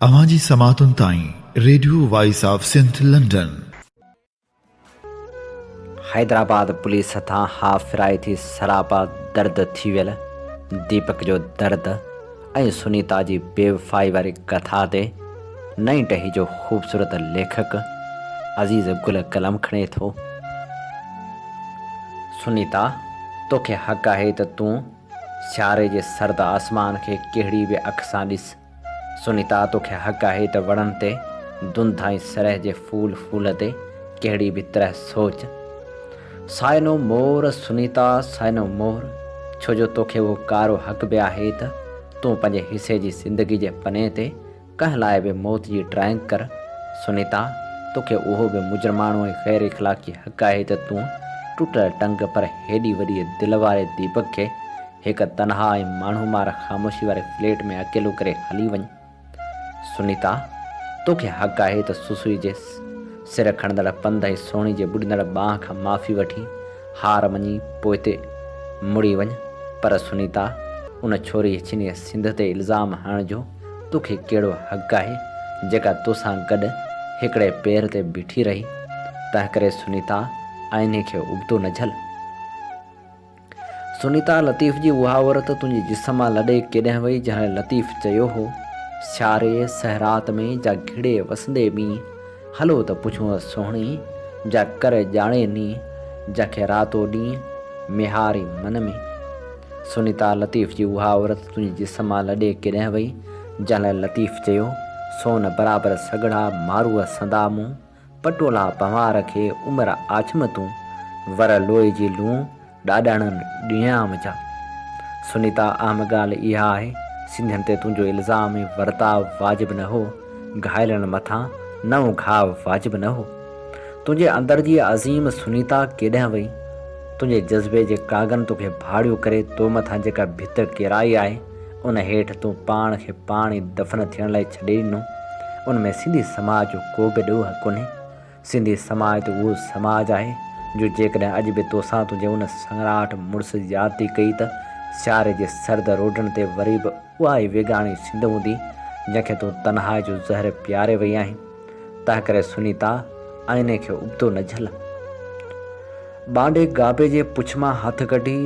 اوهان جي سماعتن تائين radio voice of Sindh London. Hyderabad police هٿان هاف فرائي ٿي سراپا درد ٿي ويل ديپڪ جو درد ۽ سنيتا جي بيوفائي واري ڪٿا تي نئين ٽهي جو خوبصورت ليکڪ عزيز گل قلم کڻي ٿو. سنيتا، توکي حق آهي ته تون سياري جي سرد آسمان کي ڪهڙي به اک سان ڏس. سنيتا، توکي حق آهي ته وڻن تي ڌنڌ ۽ سرهه جي ڦول ڦول تي ڪهڙي به طرح سوچ. سائنو مور، سنيتا، سائنو مور، ڇو جو توکي اهو ڪارو حق به آهي ته تون پنهنجي حصي جي زندگي جي پني تي ڪنهن لاء به موت جي ڊرائنگ ڪر. سنيتا، توکي اهو به مجرماڻو ۽ غير اخلاقي حق آهي ته تون ٽٽل ٽنگ پر هيڏي وڏيء دل واري ديپڪ کي هڪ تنها ۽ ماڻهو مار خاموشي واري فليٽ ۾ اڪيلو ڪري هلي وڃ. سنيتا، توکي حق آهي ته سسئي جي سر کڻندڙ پنڌ ۽ سهڻي جي ٻڏندڙ ٻانهن کان معافي وٺي هار مڃي پوئتي مڙي وڃ، پر سنيتا، ان ڇوري ڇنيء سنڌ تي الزام هڻڻ جو توکي ڪهڙو حق آهي، جيڪا توسان گڏ هڪڙي پير تي بيٺي رهي؟ تنهنڪري سنيتا، آئيني کي ابتو نه جهل. سنيتا، لطيف جي اها عورت تنهنجي جسم مان لڏي ڪيڏانهن وئي، جنهن لاء لطيف چيو هو، سياري سهرات ۾ جا گهڙي وسندي مينهن، هلو ته پڇونس سهڻي، جا ڪر ڄاڻي نينهن، جنهن کي راتو ڏينهن، ميهاري من ۾. سنيتا، لطيف جي اها عورت تنهنجي جسم مان لڏي ڪيڏانهن وئي، جنهن لاء لطيف چيو، سون برابر سڳڙا، ماروء سندا مون، پٽولا پنهوار کي، عمر آڇم تون، ور لوئي جي لون، ڏاڏاڻن ڏينهام جا. سنيتا، اهم ڳالهه اها آهي، سنڌين تي تنهنجو الزام ۽ ورتاء واجب نه هو، گهايلن مٿان نئون گهاء واجب نه هو. تنهنجي اندر جي عظيم سنيتا ڪيڏانهن وئي؟ تنهنجي جذبي جي ڪاغن توکي ڀاڙيو ڪري تو مٿان جيڪا ڀت ڪيرائي آهي، ان هيٺ تون پاڻ کي پاڻ ئي دفن ٿيڻ لاء ڇڏي ڏنو. ان ۾ سنڌي سماج جو ڪو به ڏوهه ڪونهي. سنڌي سماج ته اهو سماج آهي، جو جيڪڏهن اڄ به توسان تنهنجي ان سنگراٽ مڙس زيادتي ڪئي ته سياري جي سرد روڊن تي وري به اها ئي ويڳاڻي سنڌ هوندي، جنهن کي تون تنهائي جو زهر پياري وئي آهين. تنهنڪري سنيتا، آئيني کي ابتو نه جهل. ٻانڊي گابي جي پڇ مان هٿ ڪڍي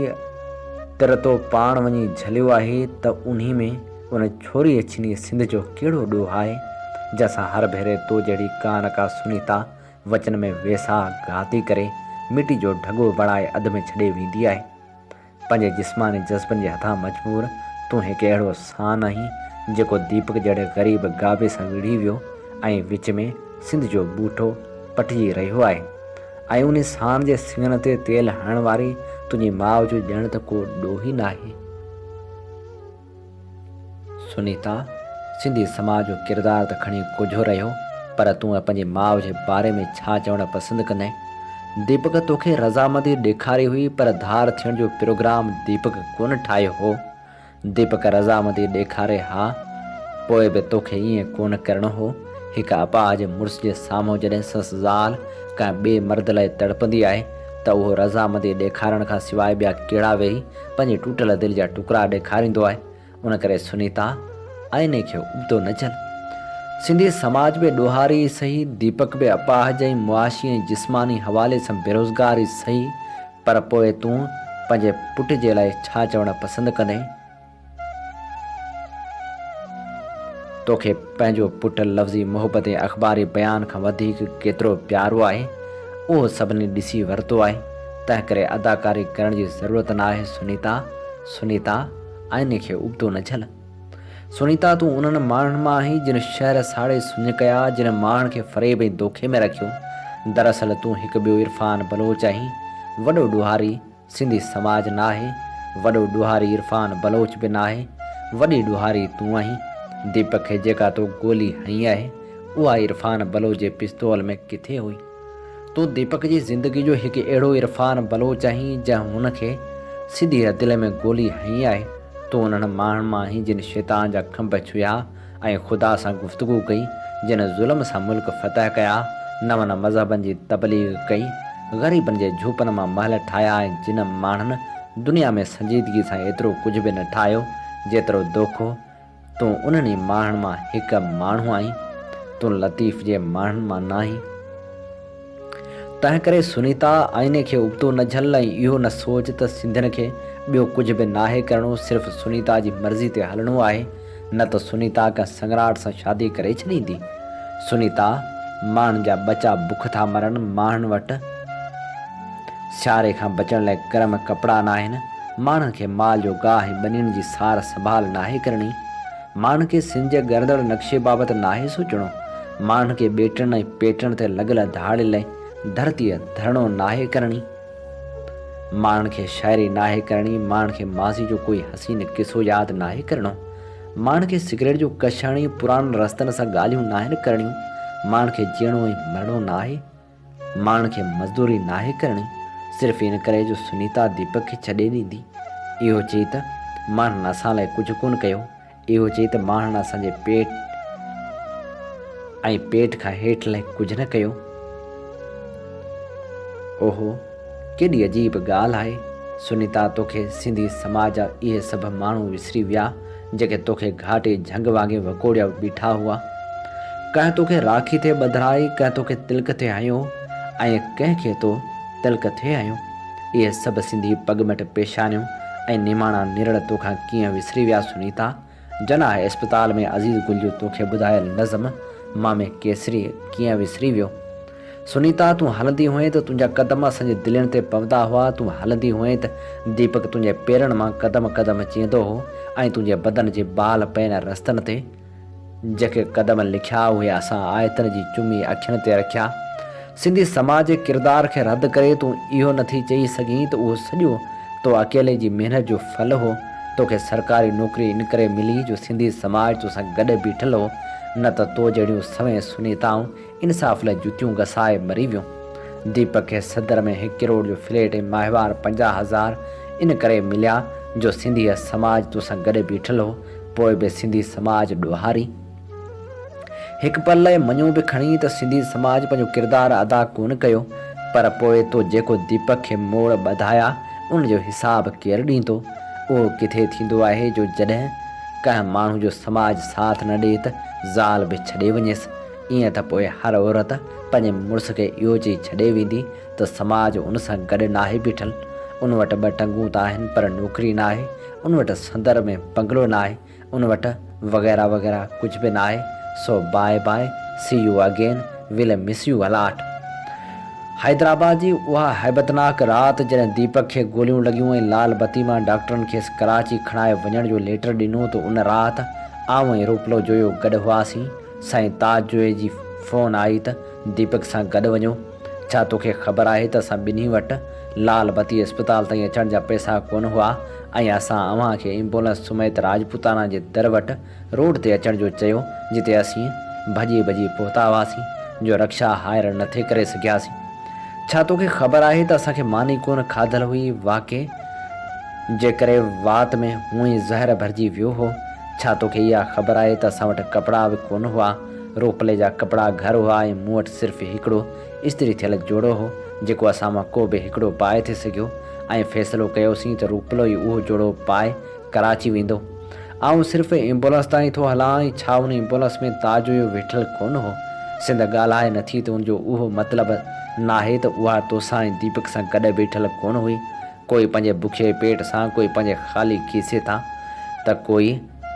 تر تو پاڻ وڃي جهليو آهي ته انهي ۾ ان ڇوريء ڇني سنڌ جو ڪهڙو ڏوهه آهي، جنهن سان هر ڀيري تو جهڙي ڪا نه ڪا سنيتا وچن ۾ ويساهه گهاتي ڪري مٽي جو ڍڳو بڻائي اڌ ۾ ڇڏي ويندي آهي. پنهنجي جسماني جذبن جي هٿان مجبور تون هڪ اهڙو سان آهين، جيڪو ديپڪ جهڙي غريب گابي سان وڙهي ويو ۽ وچ ۾ سنڌ جو ٻوٽو پٽجي رهيو آهي ۽ انهي سان جي سڱن تي تيل هڻڻ واري تنهنجي ماء جو ڄڻ ته ڪو ڏوهه ئي ناهي. سنيتا، سنڌي سماج جو ڪردار ته کڻي ڪجهه رهيو، پر تون پنهنجي ماء جي باري ۾ ڇا چوڻ پسند ڪندين؟ ديپڪ توکي رضامندي ڏيکاري هئي، پر ڌار ٿيڻ جو پروگرام ديپڪ ڪونه ٺاهيو هو. ديپڪ رضامندي ڏيکاري ها، پوء به توکي ائين ڪونه ڪرڻو هو. هڪ اپاهج مڙس جي سامهون جڏهن سس زال ڪنهن ٻئي مرد لاء تڙپندي آهي ته اهو رضامندي ڏيکارڻ کان سواء ٻيا ڪهڙا ويهي پنهنجي ٽوٽل دل جا ٽڪرا ڏيکاريندو آهي، ان ڪري سنيتا آئيني کي ابتو نه جهل. سنڌي سماج به ڏوهاري ئي سهي، ديپڪ به اپاهج ۽ معاشي ۽ جسماني حوالي سان بيروزگار ئي سهي، پر پوء تون پنهنجي پٽ جي لاء ڇا چوڻ پسند ڪندين؟ توکي پنهنجو پٽ لفظي محبت ۽ اخباري بيان کان وڌيڪ ڪيترو پيارو آهي، اهو سڀني ڏسي ورتو آهي، تنهنڪري اداڪاري ڪرڻ جي ضرورت ناهي سنيتا، سنيتا، آئيني کي ابتو نه جهل. سنيتا تون انهن ماڻهن مان آهين جن شهر ساڙي سڃ ڪيا، جن ماڻهن کي فريب ۽ دوکي ۾ رکيو. دراصل تون هڪ ٻيو عرفان بلوچ آهين، وڏو ڏوهاري، سنڌي سماج ناهي، وڏو ڏوهاري عرفان بلوچ به ناهي، وڏي ڏوهاري تون آهين. ديپڪ کي جيڪا تو گولي هنئي آهي، اها عرفان بلوچ جي پستول ۾ ڪٿي هئي؟ تون ديپڪ جي زندگي جو هڪ اهڙو عرفان بلوچ آهين، جنهن هن کي سڌي دل ۾ گولي هنئي آهي. تون انهن ماڻهن مان آهين جن شيطان جا کنڀ ڇهيا ۽ خدا سان گفتگو ڪئي، جن ظلم سان ملڪ فتح ڪيا، نون مذهبن جي تبليغ ڪئي، غريبن جي جهوپن مان محل ٺاهيا ۽ جن ماڻهن دنيا ۾ سنجيدگي سان ايترو ڪجهه به نه ٺاهيو، جيترو دوکو، تون انهن ئي ماڻهن مان هڪ ماڻهو آهين. تون لطيف جي ماڻهن مان ناهين. تنهنڪري سنيتا، آئيني کي ابتو نه جهل ۽ اهو نه سوچ ته سنڌين کي ٻيو ڪجهه به ناهي ڪرڻو صرف سنيتا جي مرضي تي هلڻو آهي نه ته سنيتا ڪنهن سنگراٽ سان شادي ڪري ڇڏيندي. سنيتا، ماڻهن جا ٻچا بک ٿا مرن، ماڻهن وٽ سياري کان بچڻ لاء گرم ڪپڙا ناهن، ماڻهن کي مال جو گاهه ۽ ٻنين جي سار سنڀال ناهي ڪرڻي. ماڻهن کي سنڌ جي ڳرندڙ نقشي بابت ناهي سوچڻو. ماڻهن کي ٻيٽن ۽ پيٽن تي لڳل ڌاڙيل ۽ ڌرتيء ڌرڻو ناهي ڪرڻي. ماڻهن کي شاعري ناهي ڪرڻي. ماڻهن کي ماضي جو ڪوئي حسين قصو ياد ناهي ڪرڻو. ماڻهن کي سگريٽ جو ڪش هڻي پراڻن رستن سان ڳالهيون ناهن ڪرڻيون. ماڻهن کي جيئڻو ۽ مرڻو ناهي. ماڻهن کي مزدوري ناهي ڪرڻي، صرف ان ڪري جو سنيتا ديپڪ کي ڇڏي ڏيندي. اهو چئي ته ماڻهن اسان لاء ڪجهه ڪونه ڪيو. اهو چئي ته ماڻهن اسان جي پيٽ ۽ پيٽ کان هيٺ لاء ڪجهه نه ڪيو. اوهو، ڪيڏي عجيب ڳالهه آهي. سنيتا توکي سنڌي سماج جا اهي سڀ ماڻهو وسري ويا، جيڪي توکي گهاٽي جهنگ وانگي وڪوڙيا بيٺا هئا. ڪنهن توکي راکي ٿي ٻڌرائي، ڪنهن توکي تلڪ ٿي هنيو ۽ ڪنهن کي تو تلڪ ٿي هنيو. اهي سڀ سنڌي پڳمٽ پيشانيون ۽ نماڻا نرڙ توکان ڪيئن وسري ويا سنيتا؟ جناح اسپتال ۾ عزيز گل جو توکي ٻڌايل نظم مامي ڪيسري ڪيئن وسري ويو؟ سنيتا، تون هلندي هئين ته تنهنجا قدم اسان جي دلين تي پوندا هئا، تون هلندي هئين ته ديپڪ تنهنجي پيرن مان قدم قدم چيندو هو ۽ تنهنجي بدن جي بال پين رستن تي جيڪي قدم لکيا اهي اسان آيتن جي چمي اکين تي رکيا. سنڌي سماج جي ڪردار کي رد ڪري تون اهو نه ٿي چئي سگهين ته اهو سڄو تو اڪيلي جي محنت جو ڦل هو. توکي سرڪاري نوڪري ان ڪري ملي جو سنڌي سماج توسان گڏ بيٺل هو نه ته تو جهڙيون سوين سنيتائون انصاف لاء جتيون گسائي مري ويون. ديپڪ کي صدر ۾ هڪ ڪروڙ جو فليٽ ۽ ماهوار 50 هزار ان ڪري مليا جو سنڌيء سماج توسان گڏ بيٺل هو، پوء به سنڌي سماج ڏوهاري. هڪ پل لاء مڃون به کڻي ته سنڌي سماج پنهنجو ڪردار ادا ڪونه ڪيو، پر پوء تو جيڪو ديپڪ کي موڙ ٻڌايا ان جو حساب ڪير ڏيندو؟ اهو ڪٿي ٿيندو آهي جو جڏهن ڪنهن ماڻهو جو سماج ساٿ نه ڏئي ته زال به ڇڏي وڃيس. ائين ته پوء هر عورت پنهنجي مڙس کي اهو چئي ڇڏي ويندي ته سماج ان سان گڏ ناهي بيٺل، ان وٽ ٻه ٽنگون ته آهن پر نوڪري ناهي، ان وٽ سندر ۾ بنگلو ناهي، ان وٽ وغيره وغيره ڪجهه به ناهي، سو bye bye, see you again, will miss you a lot. Hyderabad جي اها هيبتناڪ رات جڏهن ديپڪ کي گوليون لڳيون ۽ لال بتي مان ڊاڪٽرن کيس ڪراچي کڻائي وڃڻ جو ليٽر ڏنو ته ان رات آئون ۽ روپلو جويو گڏ هئاسين. سائين تاج جويي جي فون آئي ته ديپڪ سان گڏ وڃو. ڇا توکي خبر آهي ته اسان ٻنهي وٽ لال بتي اسپتال تائين اچڻ جا پئسا ڪونه هئا ۽ اسان اوهان کي ايمبولنس سميت راجپوتانا جي در وٽ روڊ تي اچڻ جو چيو جتي اسين ڀڄي ڀڄي پهتا هئاسين جو رڪشا هائر نه ٿي ڪري سگهياسين. ڇا توکي خبر آهي ته اسان کي ماني ڪونه کاڌل هئي واقعي جي ڪري وات ۾ هونئن ئي زهر ڀرجي ويو هو. ڇا توکي اها خبر آهي ته اسان وٽ ڪپڙا به ڪونه هئا. روپلي جا ڪپڙا گهر هئا ۽ مون وٽ صرف هڪڙو استري ٿيل جوڙو هو، جيڪو اسان مان ڪو به هڪڙو پائي ٿي سگهيو ۽ فيصلو ڪيوسين ته روپلو ئي اهو جوڙو پائي ڪراچي ويندو. آئون صرف ايمبولنس تائين ٿو هلان ۽ ڇا ان ايمبولنس ۾ تاج جويو ويٺل ڪونه هو؟ سنڌ ڳالهائي نٿي ته ان جو اهو مطلب ناهي ته اها توسان ۽ ديپڪ سان گڏ ويٺل ڪونه هئي. ڪوئي پنهنجي بکيي پيٽ سان، ڪوئي پنهنجي خالي کيسي تان، ته ڪوئي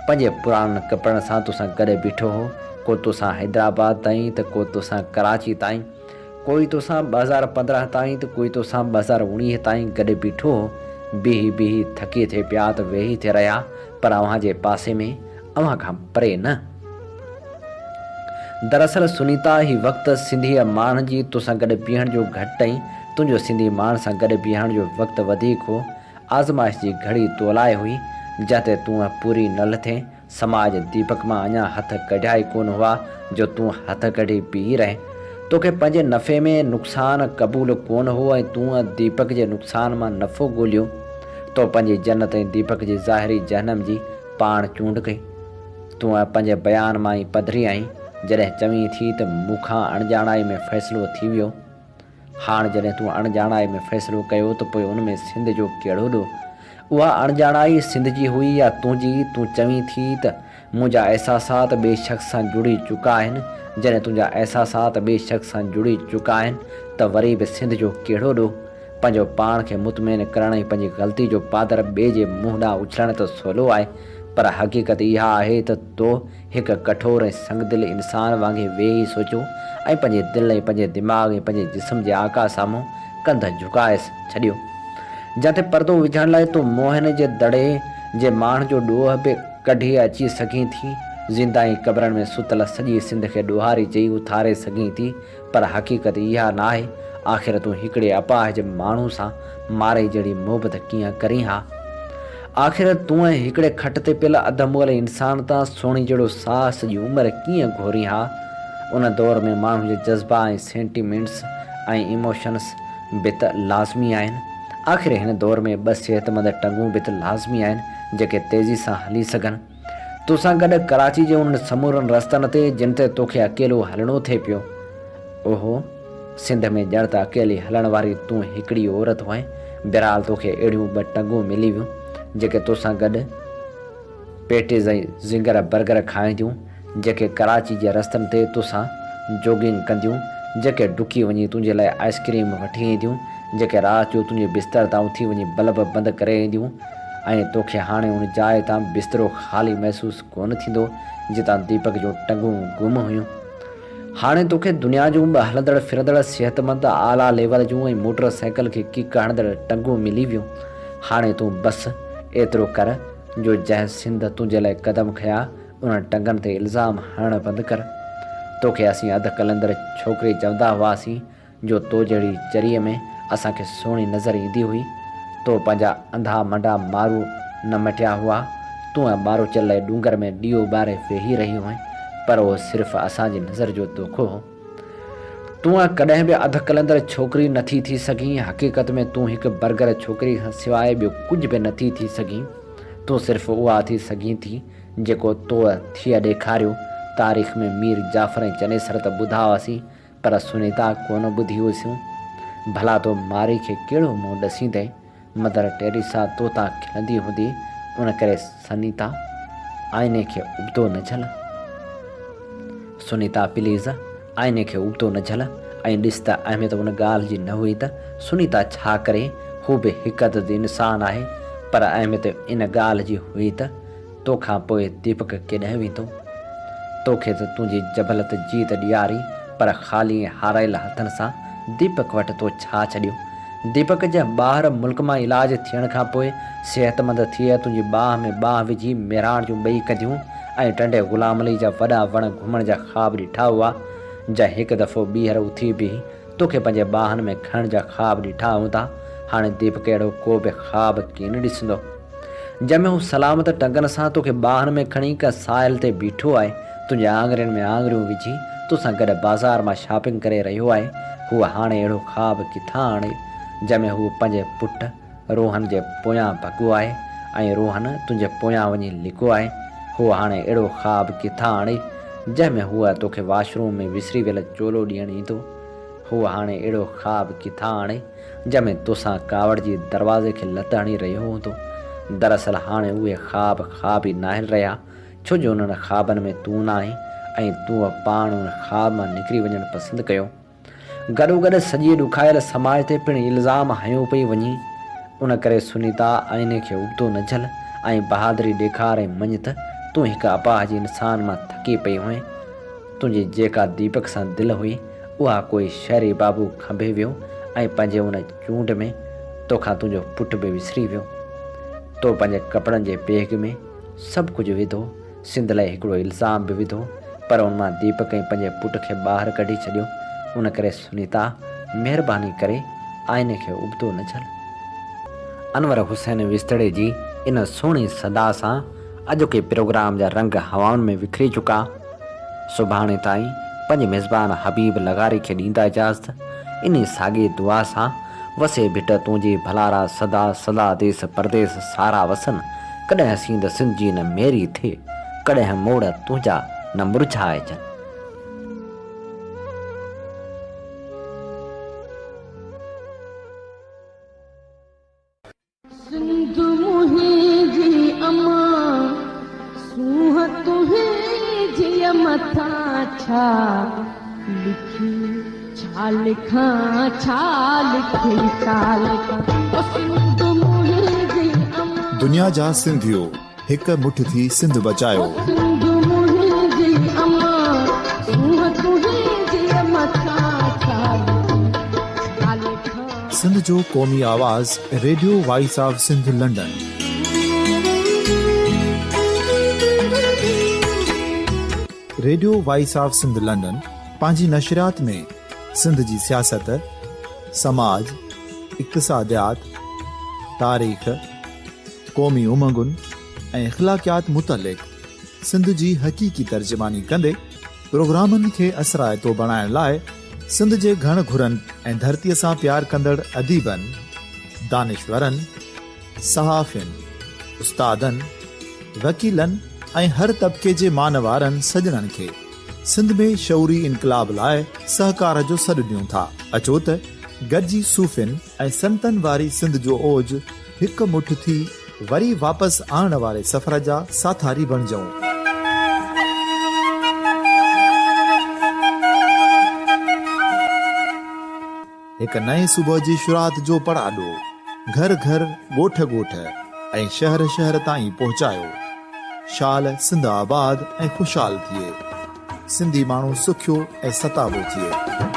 پنهنجي پراڻن ڪپڙن سان توسان گڏ بيٺو هو. ڪو توسان حيدرآباد تائين ته ڪو توسان ڪراچي تائين، ڪوئي توسان 2015 تائين ته ڪوئي توسان 2019 تائين گڏ بيٺو هو. بيهي بيهي ٿڪي ٿي پيا ته ويهي ٿي رهيا، پر اوهان جي پاسي ۾، اوهان کان پري نه. دراصل سنيتا هي وقت سنڌيء ماڻهن جي توسان گڏ بيهڻ جو گهٽ ۽ تنهنجو سنڌي ماڻهن سان گڏ بيهڻ جو وقت وڌيڪ هو. آزمائش جي گهڙي تولاء هئي، جنهن تي تون پوري نه لٿين. سماج ديپڪ مان اڃا هٿ ڪڍيا ئي ڪونه هئا جو تون هٿ ڪڍي بيهي رهين. توکي پنهنجي نفعي ۾ نقصان قبول ڪونه هو ۽ تون ديپڪ جي نقصان مان نفعو ڳوليو. تو پنهنجي جنت ۽ ديپڪ جي ظاهري جهنم جي پاڻ چونڊ ڪئي. تون پنهنجي بيان مان ئي پڌري آهين، جڏهن چوين ٿي ته مون کان اڻڄاڻائي ۾ فيصلو ٿي ويو. هاڻ جڏهن تون اڻڄاڻائي ۾ فيصلو ڪيو ته پوء ان ۾ سنڌ جو ڪهڙو ڏوهه؟ اها اڻڄاڻائي سنڌ جي هئي يا تنهنجي؟ تون چوين ٿي ته منهنجا احساسات ٻئي شخص سان جڙي چڪا آهن. جڏهن تنهنجا احساسات ٻئي شخص سان جڙي چڪا آهن ته وري به سنڌ جو ڪهڙو ڏوهه؟ پنهنجو پاڻ کي مطمئن ڪرڻ ۽ پنهنجي غلطي جو پادر ٻئي جي منهن ڏانهن اڇلڻ ته سولو آهي پر حقيقت اها آهي ته تو هڪ ڪٺور ۽ سنگدل انسان وانگي ويهي سوچيو ۽ پنهنجي دل ۽ پنهنجي دماغ ۽ پنهنجي جسم جي آقا سامهون ڪنڌ جهڪائي ڇڏيو. جتي پردو وجهڻ لاء تون موهن جي دڙي جي ماڻهن جو ڏوهه به ڪڍي اچي سگهين ٿي، زنده ۽ قبرن ۾ ستل سڄي سنڌ کي ڏوهاري چئي اٿاري سگهين ٿي، پر حقيقت اها ناهي، آخر تون هڪڙي اپاهج ماڻهو سان مارئي جهڙي محبت ڪيئن ڪرين ها؟ آخر تون ۽ هڪڙي کٽ تي پيل اڌ مئل انسان تان سهڻي جهڙو ساهه سڄي عمر ڪيئن گهورين ها؟ ان دور ۾ ماڻهن جا جذبا ۽ سينٽيمينٽس ۽ ايموشنس به ته لازمي آهن. آخر هن دور ۾ ٻه صحتمند ٽنگون به ته لازمي آهن جيڪي تيزي سان هلي سگهن. توسان گڏ ڪراچي جي انهن سمورن رستن تي جن تي توکي اڪيلو هلڻو ٿي پيو. اوهو! سنڌ ۾ ڄڻ ته اڪيلي هلڻ واري تون هڪڙي عورت هئين. بهرحال توکي اهڙيون ٻه ٽنگون ملي ويون جيڪي توسان گڏ. پيٽيز ۽ زنگر برگر کائينديون، جيڪي ڪراچي جي رستن تي توسان جوگنگ ڪنديون، جيڪي ڊڪي وڃي تنهنجي لاء آئس ڪريم وٺي اينديون، جيڪي رات جو تنهنجي بستر تان اٿي وڃي بلب بند ڪري اينديون ۽ توکي هاڻي ان جاء تان بسترو خالي محسوس ڪونه ٿيندو، جتان ديپڪ جون ٽنگون گم هيون. هاڻي توکي دنيا جون ٻه هلندڙ ڦرندڙ صحتمند اعليٰ ليول جون ۽ موٽر سائيڪل کي ڪڪ هڻندڙ ٽنگون ملي ويون. هاڻي تون بس ايترو ڪر جو جنهن سنڌ تنهنجي لاء قدم کنيا انهن ٽنگن تي الزام هڻڻ بند ڪر. توکي اسين اڌ قلندر ڇوڪري چوندا هئاسين جو تو جهڙي چريء ۾ اسان کي سهڻي نظر ايندي هئي. تو پنهنجا انڌا منڊا مارو نه مٽيا هئا. تون ۽ ٻاروچل لئه ڏونگر ۾ ڏيئو ٻاري ويهي رهي هئين، پر اهو صرف اسان جي نظر جو دوکو هو. تون ڪڏهن به اڌ قلندر ڇوڪري نه ٿي ٿي سگهين. حقيقت ۾ تون هڪ برگر ڇوڪري کان سواء ٻيو ڪجهه به نه ٿي ٿي سگهين. تون صرف اها ٿي سگهين ٿي، جيڪو تو ٿي ڏيکاريو. تاريخ ۾ مير جعفر ۽ چنيسر ته ٻڌا هئاسين، پر سنيتا ڪونه ٻڌي هيسون. ڀلا تو مارئي کي ڪهڙو منهن ڏسيندين؟ مدر ٽيريسا تو تان کلندي هوندي، ان ڪري سنيتا آئيني کي ابتو نه جهل. سنيتا پليز آئيني کي ابتو نه جهل ۽ ڏس ته اهميت ان ڳالهه جي نه هئي ته سنيتا ڇا ڪري، هو به هڪ عدد انسان آهي، پر اهميت ان ڳالهه جي هئي ته تو کان پوء ديپڪ ڪيڏانهن ويندو؟ توکي ته تنهنجي جبلت جيت ڏياري، پر خالي ۽ هارايل هٿن سان ديپڪ وٽ تو ڇا ڇڏيو؟ ديپڪ جنهن ٻاهر ملڪ مان علاج ٿيڻ کان پوء صحتمند ٿي تنهنجي ٻانهن ۾ ٻانهن وجهي مهراڻ جون ٻئي ڪنڌيون ۽ ٽنڊي غلام علي جا وڏا وڻ گهمڻ جا خواب ڏٺا هئا، جنهن هڪ دفعو ٻيهر اٿي بيهي توکي پنهنجي ٻانهن ۾ کڻڻ جا خواب ڏٺا هوندا، هاڻي ديپڪ اهڙو ڪو به خواب ڪين ڏسندو. جنهن ۾ هو سلامت ٽنگن سان توکي ٻانهن ۾ کڻي ڪنهن ساحل تي بيٺو آهي، تنهنجي آڱرين ۾ آڱريون وجهي توسان گڏ بازار مان شاپنگ ڪري رهيو آهي، هو هاڻي اهڙو خواب ڪٿان آڻي، جنهن ۾ هو پنهنجي پٽ روهن جي پويان ڀڳو آهي ۽ روهن تنهنجي پويان وڃي لڪو آهي، هو هاڻي اهڙو خواب ڪٿان آڻي، جنهن ۾ هو توکي واش روم ۾ وسري ويل چولو ڏيڻ ايندو، هو هاڻي اهڙو خواب ڪٿان آڻي. جنهن ۾ توسان ڪاوڙجي دروازي کي لت هڻي رهيو هوندو. دراصل هاڻي اهي خواب خواب ئي ناهن رهيا، ڇو جو انهن خوابن ۾ تون ناهين ۽ تو پاڻ ان خواب مان نڪري وڃڻ پسند ڪيو. گڏوگڏ سڄي ڏکايل سماج تي پڻ الزام هنيو پئي وڃين. ان ڪري سنيتا آئيني کي ابتو نه جهل ۽ بهادري ڏيکار ۽ مڃ ته تون هڪ اپاهج انسان مان ٿڪي پئي هئين. تنهنجي جيڪا ديپڪ سان دل هئي، اها ڪوئي شهري بابو کنڀي ويو ۽ پنهنجي ان چونڊ ۾ توکان تنهنجو پٽ به وسري ويو. تو پنهنجي ڪپڙن جي بيگ ۾ سڀ ڪجهه وڌو، سنڌ لاء هڪڙو الزام به وڌو، پر ان مان ديپڪ ۽ پنهنجي پٽ کي ٻاهر ڪڍي ڇڏيو. ان ڪري سنيتا، مهرباني ڪري آئيني کي ابتو نه جهل. انور حسين وسطڙي جي ان سهڻي صدا سان اڄوڪي پروگرام جا رنگ هوائن ۾ وکري چڪا. سڀاڻي تائين پنهنجي ميزبان حبيب لغاري کي ڏيندا اجازت، انهي ساڳي دعا سان، وسي ڀٽ تنهنجي ڀلارا سدا سدا ديس پرديس سارا وسن، ڪڏهن سينڌ سنڌجي نه ميري ٿئي، ڪڏهن موڙ تنهنجا نه مرجهائجن. سنڌ منهنجي امان، سونهن تنهنجي. ڇا لکي ڇا لکان ڇا لکي ڇا لکان او سنڌ منهنجي امان. دنيا جا سنڌيو هڪ مٺ ٿي سنڌ بچايو. او سنڌ منهنجي امان سونهن تنهنجي مٿان ڇا لکي ڇا لکان. سنڌ جو قومي آواز radio voice of Sindh London. Radio voice of Sindh London پنهنجي نشريات ۾ سنڌ جي سياست، سماج، اقتصاديات، تاريخ، قومي امنگن ۽ اخلاقيات متعلق سنڌ جي حقيقي ترجماني ڪندي پروگرامن کي اثرائتو بڻائڻ لاء سنڌ جي گهڻ گهرن ۽ ڌرتيء سان پيار ڪندڙ اديبن، دانشورن، صحافين، استادن، وڪيلن ۽ هر طبقي جي مان وارن سڄڻن کي سنڌ ۾ شعوري انقلاب لاء سهڪار جو سڏ ڏيون ٿا. اچو ته گڏجي صوفين ۽ سنتن واري سنڌ جو اوج هڪ مٺ ٿي وري واپس آڻڻ واري سفر جا ساٿاري بڻجون. هڪ نئين صبح جي شروعات جو پڙاڏو گهر گهر، ڳوٺ ڳوٺ ۽ شهر شهر تائين پهچايو. شال سنڌ آباد ۽ خوشحال ٿئي. سنڌي ماڻهو سکيو ۽ ستابو ٿئي.